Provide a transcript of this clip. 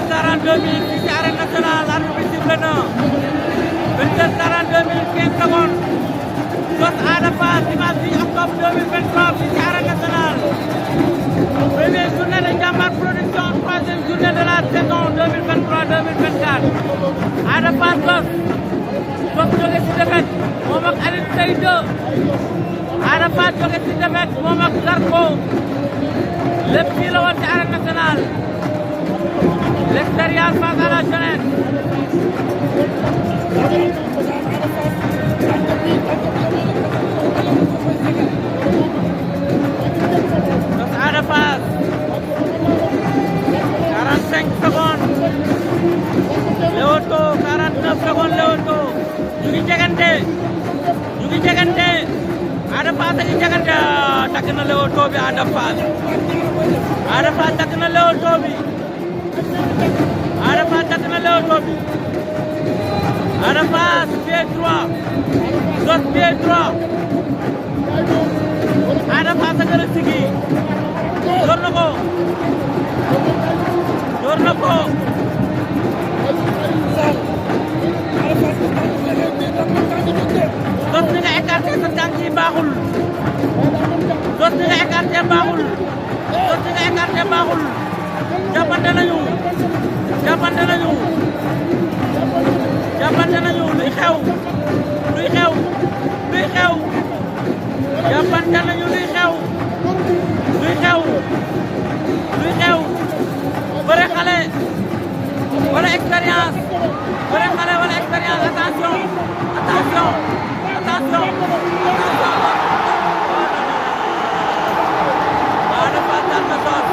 22h42 fii ci arène nationale arbitre bi sifflé na 22h42 15 secondes Zoss Ada Fass dimanche 10 octobre 2023 fii ci arène nationale première journée de Jambar Production troisième journée de la saison 2023-2024 Ada Fass Zoss jóge ci défaite moom ak Alioune Seye 2 Ada Fass jóge ci défaite moom ak Zarko lépp fii la woon ci arène nationale l'extérieur face à la jeunesse Zoss Ada Fass 45 secondes Leewtoo 49 secondes Leewtoo ñu ngi jegante Ada Fass a ngi jegante takk na Leewtoo bi Ada Fass takk na Leewtoo bi Ada Fass takk na Leewtoo bi Ada Fass pied droit Zoss pied droit Ada Fass a gën a sigi door na ko Zoss ni nga écarté sa tànk yi baaxul Zoss ni nga écarté baaxul jàppante nañu luy xew jàppante nañu luy xew bëre xale wala expérience attention Ada Fass daan na Zoss